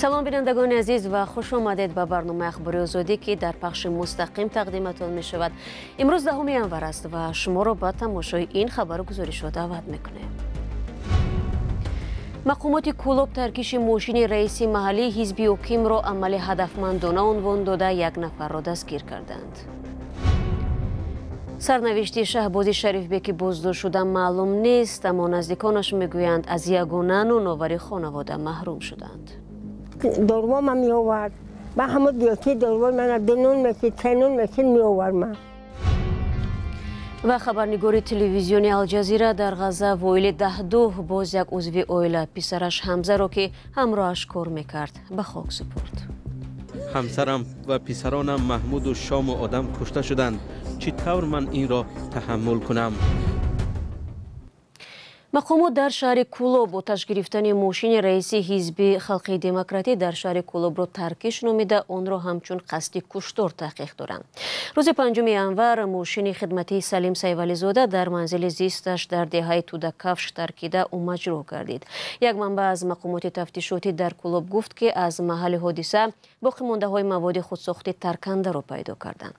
Салом, бинандагони азиз, ва хуш омадед ба барномаи Ахбори Озодӣ, ки дар пахши мустақим тақдиматон мешавад. Имрӯз 10 январ аст ва шуморо ба тамошои ин хабару гузоришҳо даъват мекунем. Мақомоти Кӯлоб таркиши мошини раиси маҳаллии ҳизби ҳокимро амали ҳадафмандона унвон дода, як нафарро дастгир карданд. Сарнавишти Шаҳбози Шарифбеки боздоштшуда маълум нест, аммо наздиконаш мегӯянд, аз ягона ноновари хонавода маҳрум шуданд. Дорвома меовард, ба ҳамо диёти дорвои мана дунун мекид, сенун мекид, меовард ман. Ва хабарнигори телевизиони Алҷазира дар Ғазза Воили Даҳдуҳ боз як узви оила, писараш Ҳамзаро, ки ҳамроҳаш кор мекард, ба хок супурд. Ҳамсарам ва писаронам Маҳмуду Шому Одам кушта шуданд. Чӣ тавр ман инро таҳаммул кунам? Мақомот дар шаҳри Кӯлоб оташ гирифтани мошини раиси ҳизби Халқии Демократӣ дар шаҳри Кӯлобро таркиш номида, онро ҳамчун қасди куштор таҳқиқ доранд. Рӯзи 5 январ мошини хидматии Салим Сайвализода дар манзили зисташ дар деҳаи Тудакафш таркида, ӯ маҷрӯҳ гардид. Як манбаъ аз мақомоти тафтишотӣ дар Кӯлоб гуфт, ки аз маҳалли ҳодиса боқимондаҳои маводи худсохти таркандаро пайдо карданд.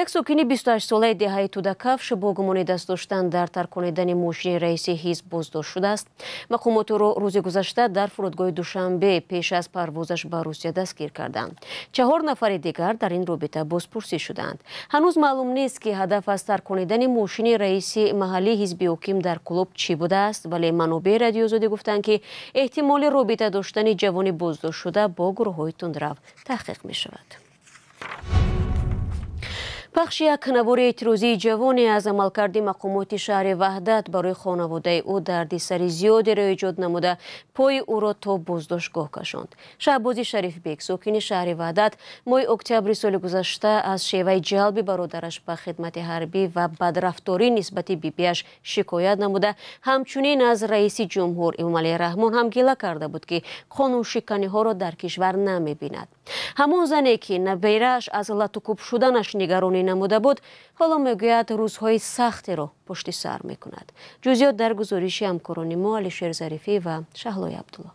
Як сокини 28-солаи деҳаи Тудакафш бо гумони даст доштан дар тарконидани мошини раиси ҳизб боздошт шудааст. Мақомот ӯро рӯзи гузашта дар фурудгоҳи Душанбе пеш аз парвозаш ба Русия дастгир карданд. Чаҳор нафари дигар дар ин робита бозпурсӣ шуданд. Ҳанӯз маълум нест, ки ҳадаф аз тарконидани мошини раиси маҳаллии ҳизби ҳоким дар Кӯлоб чӣ будааст, вале манобеи Радиои Озодӣ гуфтанд, ки эҳтимоли робита доштани ҷавони боздоштшуда бо гурӯҳҳои тундрав таҳқиқ мешавад. Пахши як навори эътирозии ҷавоне аз амалкарди мақомоти шаҳри Ваҳдат барои хонаводаи ӯ дарди сари зиёдеро эҷод намуда, пои ӯро то боздоштгоҳ кашонд. Шаҳбози Шарифбек, сокини шаҳри Ваҳдат, моҳи октябри соли гузашта аз шеваи ҷалби бародараш ба хидмати ҳарбӣ ва бадрафторӣ нисбати бибиаш шикоят намуда, ҳамчунин аз раиси ҷумҳур Эмомалӣ Раҳмон ҳам гила карда буд, ки қонуншиканиҳоро дар кишвар намебинад. Ҳамон зане, ки наберааш аз латукӯб шуданаш нигаронӣ намуда буд, ҳоло мегӯяд, рӯзҳои сахтеро пушти сар мекунад. Ҷузъиёт дар гузориши ҳамкорони мо Алишер Зарифӣ ва Шаҳлои Абдулло.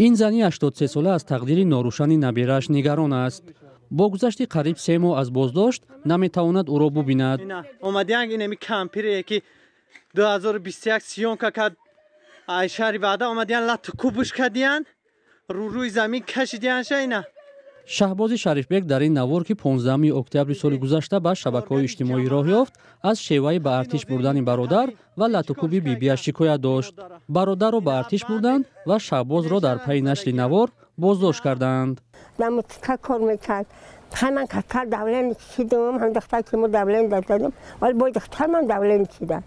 Ин зани 83-сола аз тақдири норӯшани наберааш нигарон аст. Бо гузашти қариб 3 моҳ аз боздошт наметавонад ӯро бубинад. Омадианг инами кампире, ки 2021 съёмка кард, ай шаҳри Ваҳдат омадиян, лату кубуш кардиян, рӯрӯи замин кашидиянша ина. Шаҳбози Шарифбек дар ин навор, ки 15 октябри соли гузашта ба шабакаҳои иҷтимоӣ роҳ ёфт, аз шеваи ба артиш бурдани бародар ва латукӯби бибиаш шикоят дошт. Бародарро ба артиш бурданд ва Шаҳбозро дар пайи нашри навор боздошт карданд. Кор мекард. Ман каттар давление кишидам, ҳам духтар ки мо давление додам, вале бо духтар ман давление кишидам.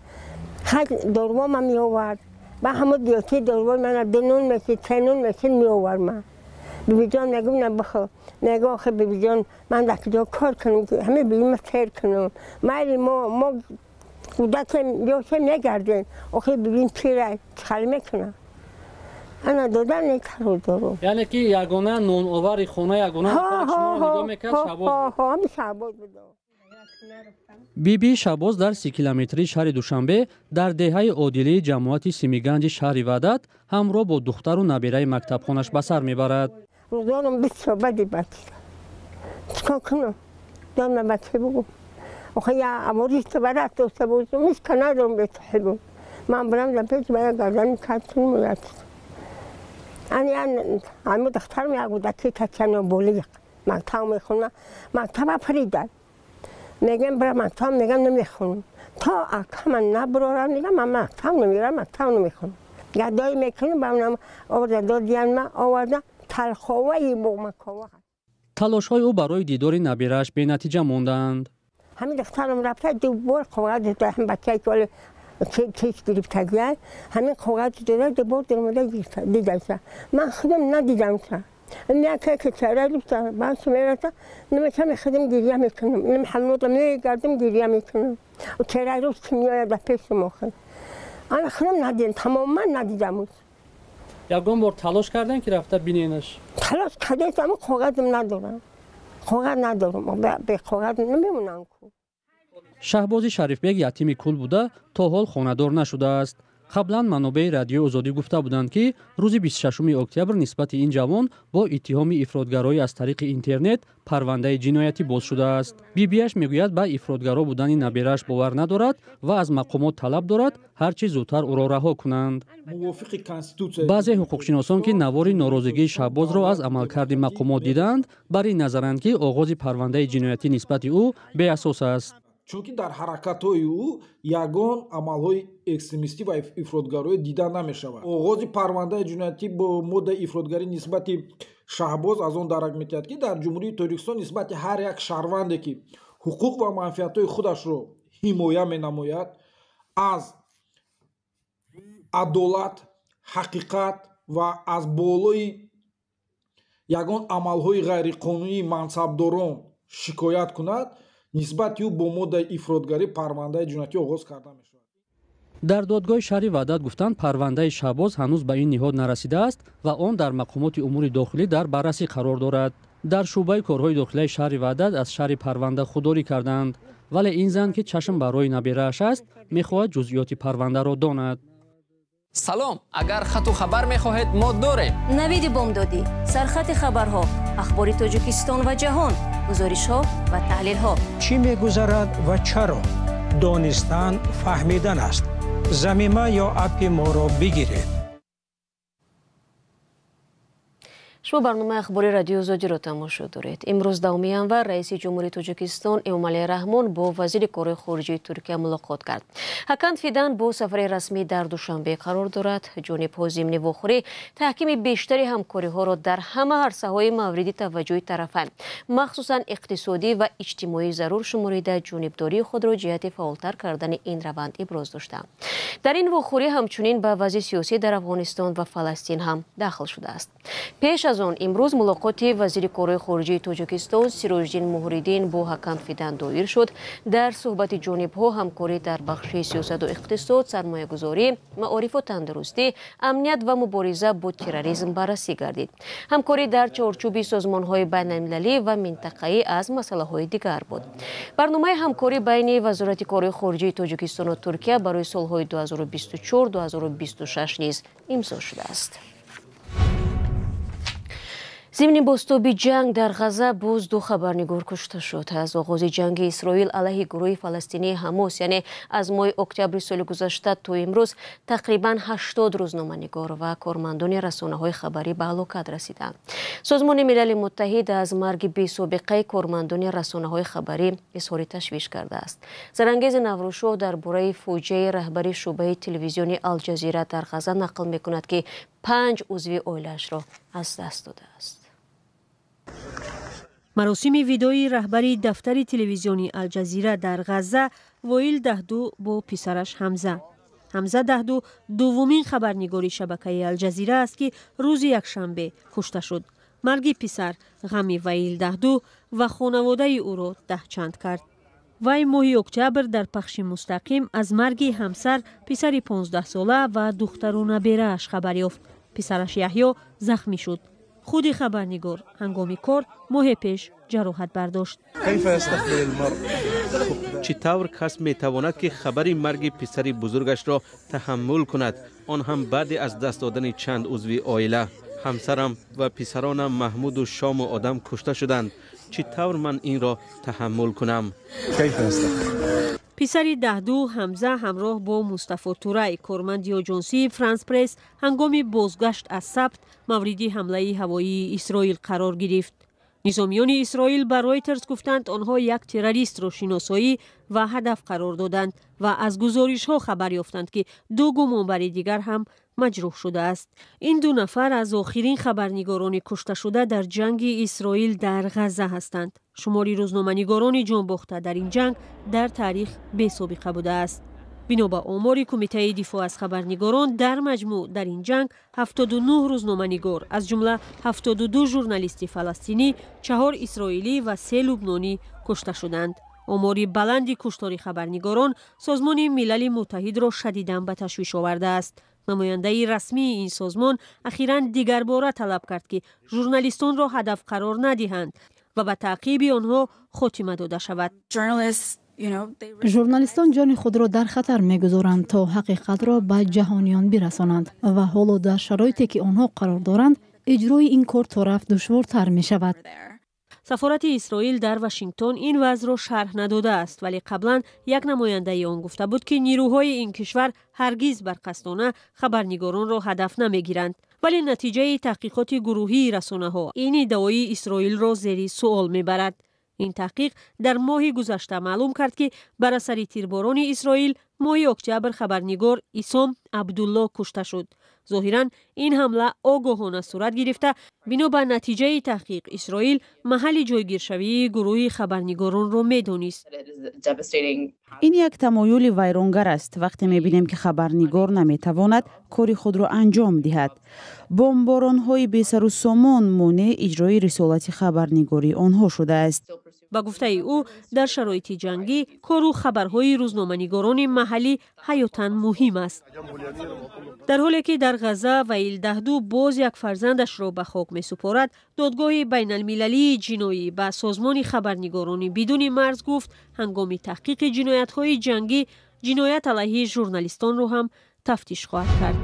Дорвома меовард, ба ҳамо диёти дорвои мана дунун мекид, сенун мекид, меовард ман. Бибиҷон, мегум, на бихо. Мега, охе, бибиҷон, ман дар куҷо кор кунам, ки ҳаме бибима сер кунам? Майли, мо кӯдакем, ёше мегардем. Охе, бибин пира чихал мекунам? Ана додан некару дору. Яъне ки ягона ноновари хона, ягона нигоҳ мекард Шаҳбоз? Ҳами Шаҳбоз буд. Бибии Шаҳбоз дар 30 километрии шаҳри Душанбе, дар деҳаи Одилии ҷамоати Симиганҷи шаҳри Ваҳдат ҳамроҳ бо духтару набираи мактабхонаш ба сар мебарад. Рӯзонам бисёр бади бача. Чикор кунам? Донам ба чӣ бугум? Охе, я амориста барат доста бошам, ҳеч надорам бетоҳибум. Ман бурам дар пеш ба як гардани кат кунам як. Ани ами духтарам як кӯдаки качано болиқ мактаб мехонам, мактаба парида. Мегам, бира мактаб, мегам, намехонам. То акама набурорам, мегам, ман мактаб намерам, мактаб намехонам. Гадои мекунам, ба манам оварда додиян, ма оварда талховаи бомакова. Талошҳои ӯ барои дидори набирааш бенатиҷа мондаанд. Ҳамин духтарам рафта, ду бор коғаз дода, ҳам бачае ки ҳоло чеш гирифтагия, ҳамин коғаз дода, ду бор даромада дидаша. Ман худам надидамша. Яке ки чара гирифта, баъд мераса, намешам, худам гиря мекунам. Ҳамнудам мегардам, гиря мекунам. Чара рӯз ки меояд ба пешам охир. Ана худам надидам, тамоман надидамуш. Ягон бор талош кардем, ки рафта биненаш? Талош кардем, аммо коғазам надорам. Коғаз надорам, бе коғаз намемонам ку. Шаҳбози Шарифбек ятими кул буда, то ҳол хонадор нашудааст. Қаблан манобеи Радиои Озодӣ гуфта буданд, ки рӯзи 26 октябр нисбати ин ҷавон бо иттиҳоми ифротгароӣ аз тариқи интернет парвандаи ҷиноятӣ боз шудааст. Бибиаш мегӯяд, ба ифротгаро будани наберааш бовар надорад ва аз мақомот талаб дорад, ҳар чӣ зудтар ӯро раҳо кунанд. Баъзе ҳуқуқшиносон, ки навори норозигии Шаҳбозро аз амалкарди мақомот дидаанд, бар ин назаранд, ки оғози парвандаи ҷиноятӣ нисбати ӯ беасос аст. Чунки дар ҳаракатҳои ӯ ягон амалҳои экстремистӣ ва ифротгароӣ дида намешавад. Оғози парвандаи ҷиноятӣ бо моддаи ифротгарӣ нисбати Шаҳбоз аз он дарак метиҳад, ки дар Ҷумҳурии Тоҷикистон нисбати ҳар як шаҳрванде, ки ҳуқуқ ва манфиатҳои худашро ҳимоя менамояд, аз адолат, ҳақиқат ва аз болои ягон амалҳои ғайриқонунии мансабдорон шикоят кунад, нисбати ӯ бо моддаи ифротгарӣ парвандаи ҷиноятӣ оғоз карда мешавад. Дар додгоҳи шаҳри Ваҳдат гуфтанд, парвандаи Шаҳбоз ҳанӯз ба ин ниҳод нарасидааст ва он дар мақомоти умури дохилӣ дар баррасӣ қарор дорад. Дар шӯъбаи корҳои дохилаи шаҳри Ваҳдат аз шарҳи парванда худдорӣ карданд, вале ин зан, ки чашм бар роҳи наберааш аст, мехоҳад ҷузъиёти парвандаро донад. Салом, агар хату хабар мехоҳед, мо дорем. Навиди бомдодӣ, сархати хабарҳо, ахбори Тоҷикистон ва ҷаҳон, гузоришҳо ва таҳлилҳо. Чӣ мегузарад ва чаро? Донистан фаҳмидан аст. Замима ё аппи моро бигиред. Шумо барномаи ахбори Радиои Озодиро тамошо доред. Имрӯз 10 январ раиси ҷумҳурии Тоҷикистон Эмомалӣ Раҳмон бо вазири корҳои хориҷии Туркия мулоқот кард. Ҳакан Фидан бо сафари расмӣ дар Душанбе қарор дорад. Ҷонибҳо зимни вохӯрӣ таҳкими бештари ҳамкориҳоро дар ҳама арсаҳои мавриди таваҷҷӯҳи тарафайн, махсусан иқтисодӣ ва иҷтимоӣ зарур шуморида, ҷонибдории худро ҷиҳати фаъолтар кардани ин раванд иброз доштанд. Дар ин вохӯрӣ ҳамчунин ба вазъи сиёсӣ дар Афғонистон ва Фаластин ҳам дахл шудааст. Пеш аз он имрӯз мулоқоти вазири корҳои хориҷии Тоҷикистон Сироҷиддин Муҳриддин бо Ҳакан Фидан доир шуд. Дар суҳбати ҷонибҳо ҳамкорӣ дар бахши сиёсату иқтисод, сармоягузорӣ, маорифу тандурустӣ, амният ва мубориза бо терроризм баррасӣ гардид. Ҳамкорӣ дар чорчӯби созмонҳои байналмилалӣ ва минтақаӣ аз масъалаҳои дигар буд. Барномаи ҳамкорӣ байни Вазорати корҳои хориҷии Тоҷикистону Туркия барои солҳои 2024-2026 низ имзо шудааст. Зимни бозтоби ҷанг дар Ғазза боз ду хабарнигор кушта шуд. Аз оғози ҷанги Исроил алайҳи гурӯҳи фаластинии Ҳамос, яъне аз моҳи октябри соли гузашта то имрӯз, тақрибан 80 рӯзноманигор ва кормандони расонаҳои хабарӣ ба ҳалокат расиданд. Созмони Милали Муттаҳид аз марги бесобиқаи кормандони расонаҳои хабарӣ изҳори ташвиш кардааст. Зарангези Наврӯзшоҳ дар бораи фоҷиаи раҳбари шӯъбаи телевизиони Алҷазира дар Ғазза нақл мекунад, ки 5 узви оилаашро аз даст додааст. Маросими видои раҳбари дафтари телевизиони Алҷазира дар Ғазза Воил Даҳду бо писараш Ҳамза. Ҳамза Даҳду дуввумин хабарнигори шабакаи Алҷазира аст, ки рӯзи якшанбе кушта шуд. Марги писар ғами Воил Даҳду ва хонаводаи ӯро даҳчанд кард. Вай моҳи октябр дар пахши мустақим аз марги ҳамсар, писари 15-сола ва духтару наберааш хабар ёфт. Писараш Яҳё захмӣ шуд. Худи хабарнигор ҳангоми кор моҳе пеш ҷароҳат бардошт. Чӣ тавр кас метавонад, ки хабари марги писари бузургашро таҳаммул кунад, он ҳам баъди аз даст додани чанд узви оила? Ҳамсарам ва писаронам Маҳмуду Шому Одам кушта шуданд. Чӣ тавр ман инро таҳаммул кунам? Писари Даҳду Ҳамза ҳамроҳ бо Мустафо Турай, корманди оҷонсии Франс Пресс, ҳангоми бозгашт аз сабт мавриди ҳамлаи ҳавоии Исроил қарор гирифт. Низомиёни Исроил ба Ройтерс гуфтанд, онҳо як террористро шиносоӣ ва ҳадаф қарор доданд ва аз гузоришҳо хабар ёфтанд, ки ду гумонбари дигар ҳам маҷрӯҳ шудааст. Ин ду нафар аз охирин хабарнигорони кушташуда дар ҷанги Исроил дар Ғазза ҳастанд. Шумори рӯзноманигорони ҷонбохта дар ин ҷанг дар таърих бесобиқа будааст. Бино ба омори Кумитаи дифоъ аз хабарнигорон, дар маҷмӯъ дар ин ҷанг 79 рӯзноманигор, аз ҷумла 72 журналисти фаластинӣ, 4 исроилӣ ва 3 лубнонӣ кушта шуданд. Омори баланди куштори хабарнигорон Созмони Милали Муттаҳидро шадидан ба ташвиш овардааст. Намояндаи расмии ин созмон ахиран дигарбора талаб кард, ки журналистонро ҳадаф қарор надиҳанд ва ба таъқиби онҳо хотима дода шавад. Журналистон ҷони худро дар хатар мегузоранд, то ҳақиқатро ба ҷаҳониён бирасонанд, ва ҳоло дар шароите ки онҳо қарор доранд, иҷрои ин кор то рафт душвортар мешавад. Сафорати Исроил дар Вашингтон ин вазъро шарҳ надодааст, вале қаблан як намояндаи он гуфта буд, ки нирӯҳои ин кишвар ҳаргиз барқасдона хабарнигоронро ҳадаф намегиранд. Вале натиҷаи таҳқиқоти гурӯҳии расонаҳо ин иддаои Исроилро зери суол мебарад. Ин таҳқиқ дар моҳи гузашта маълум кард, ки бар асари тирборони Исроил моҳи октябр хабарнигор Исом Абдулло кушта шуд. Зоҳиран ин ҳамла огоҳона сурат гирифта. Бино ба натиҷаи таҳқиқ, Исроил маҳалли ҷойгиршавии гурӯҳи хабарнигоронро медонист. Ин як тамоюли вайронгар аст, вақте мебинем, ки хабарнигор наметавонад кори худро анҷом диҳад. Бомборонҳои бесару сомон монеи иҷрои рисолати хабарнигории онҳо шудааст. Ба гуфтаи ӯ, дар шароити ҷангӣ кору хабарҳои рӯзноманигорони маҳаллӣ ҳаётан муҳим аст. Дар ҳоле ки дар Ғазза Ваил Даҳду боз як фарзандашро ба хок месупорад, додгоҳи байналмилалии ҷиноӣ ба созмони хабарнигорони бидуни марз гуфт, ҳангоми таҳқиқи ҷиноятҳои ҷангӣ ҷиноят алайҳи журналистонро ҳам тафтиш хоҳад кард.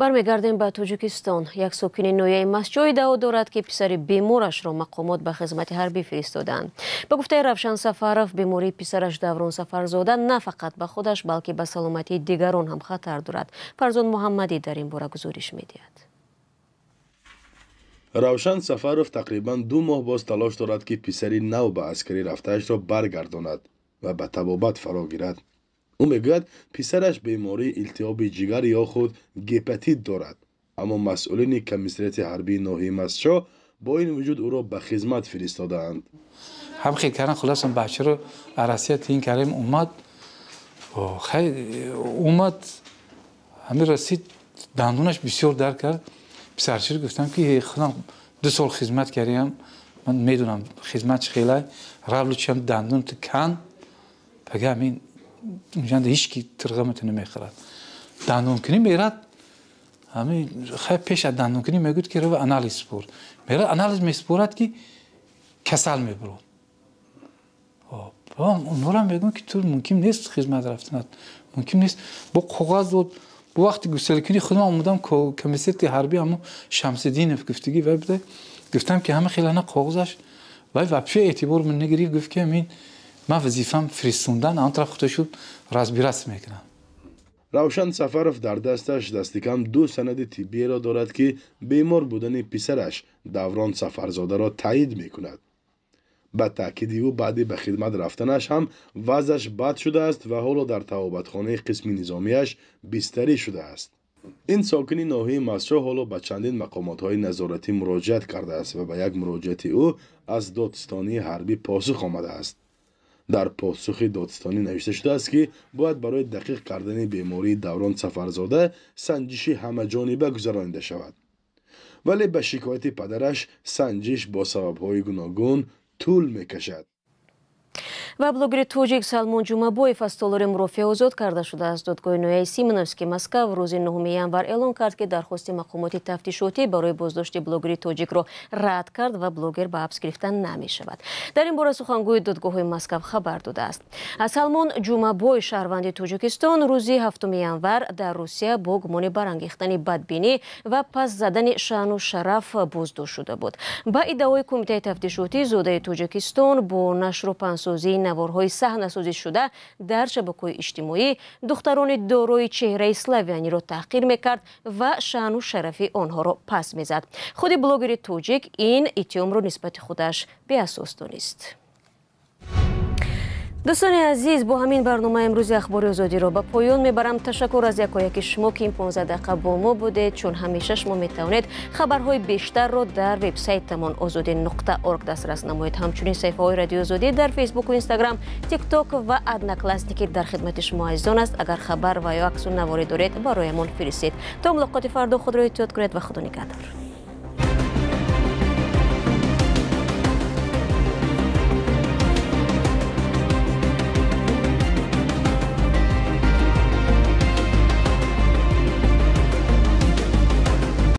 Бармегардем ба Тоҷикистон. Як сокини ноҳияи Мастчоҳ иддао дорад, ки писари беморашро мақомот ба хизмати ҳарбӣ фиристодаанд. Ба гуфтаи Равшан Сафаров, бемории писараш Даврон Сафарзода на фақат ба худаш, балки ба саломатии дигарон ҳам хатар дорад. Фарзон Муҳаммадӣ дар ин бора гузориш медиҳад. Равшан Сафаров тақрибан 2 моҳ боз талош дорад, ки писари нав ба аскарӣ рафтаашро баргардонад ва ба табобат фаро гирад. Ӯ мегӯяд, писараш бемории илтиҳоби ҷигар ё худ гепатит дорад, аммо масъулини комиссариати ҳарбии ноҳияи Мастчоҳ бо ин вуҷуд ӯро ба хизмат фиристодаанд. Ҳам хел кардан, хулоса бачаро Россия тиин кардем, омад, хай омад, ҳамин расид, дандонаш бисёр дард кард. Писарчиро гуфтам, ки худам 2 сол хизмат кардам, ман медонам хизмат чӣ хелай, равлучам дандон ту кан, пага ҳамин унҷанда ҳеч ки тирғамата намехӯрад. Дандонкунӣ мерад, ҳамин хай пеш аз дандонкунӣ мегӯяд, ки рава анализ супор. Мерад анализ месупорад, ки касал мебурад. Онҳоро мегӯям, ки ту мумкин нест хизмат рафтанат, мумкин нест. Бо коғаз дод. Бо вақти гуселкунӣ худам омадам комиссариати ҳарбӣ, ҳамо Шамсиддинов гуфтагӣ вай буда, гуфтам, ки ҳама хелана коғазаш вай вообще эътибор ман нагирифт, гуфт, ки ҳамин ман вазифам фиристондан, он тараф худашуд разбираться мекунам. Равшан Сафаров дар дасташ дастикам 2 санади тиббиеро дорад, ки бемор будани писараш Даврон Сафарзодаро таъид мекунад. Ба таъкиди ӯ, баъди ба хидмат рафтанаш ҳам вазъаш бад шудааст ва ҳоло дар табобатхонаи қисми низомиаш бистарӣ шудааст. Ин сокини ноҳияи Мастчоҳ ҳоло ба чандин мақомотҳои назоратӣ муроҷиат кардааст ва ба як муроҷиати ӯ аз додстонии ҳарбӣ посух омадааст. Дар посухи додстонӣ навишта шудааст, ки бояд барои дақиқ кардани бемории Даврон Сафарзода санҷиши ҳамаҷониба гузаронида шавад. Вале ба шикояти падараш санҷиш бо сабабҳои гуногун тӯл мекашад. Ва блогери тоҷик Салмон Ҷумабоев аз толори мурофиа озод карда шудааст. Додгоҳи ноҳияи Симоновский Москва рӯзи 9 январ эълон кард, ки дархости мақомоти тафтишотӣ барои боздошти блогери тоҷикро рад кард ва блогер ба ҳабс гирифта намешавад. Дар ин бора сухангӯи додгоҳҳои Москва хабар додааст. Салмон Ҷумабой, шаҳрванди Тоҷикистон, рӯзи 7 январ дар Русия бо гумони барангехтани бадбинӣ ва пас задани шаъну шараф боздошт шуда буд. Ба иддаои кумитаи тафтишотӣ, зодаи Тоҷикистон бо нашру паҳнсозии наворҳои саҳнасозӣ шуда дар шабакаҳои иҷтимоӣ духтарони дорои чеҳраи славяниро таҳқир мекард ва шаъну шарафи онҳоро пас мезад. Худи блогери тоҷик ин иттиҳомро нисбати худаш беасос донист. Дӯстони азиз, бо ҳамин барнома имрӯзи Ахбори Озодиро ба поён мебарам. Ташаккур аз якояки шумо, ки ин 15 дақиқа бо мо будед, чун ҳамеша шумо метавонед хабарҳои бештарро дар вебсайтамон ozodi.org дастрас намоед. Ҳамчунин саҳифаҳои Радиои Озодӣ дар Фейсбуку, Инстаграм, Тикток ва Одноклассники дар хидмати шумо азизон аст. Агар хабар ва ё аксу наворе доред, бароямон фиристед. То мулоқоти фардо худро эҳтиёт кунед ва Худо нигаҳдор.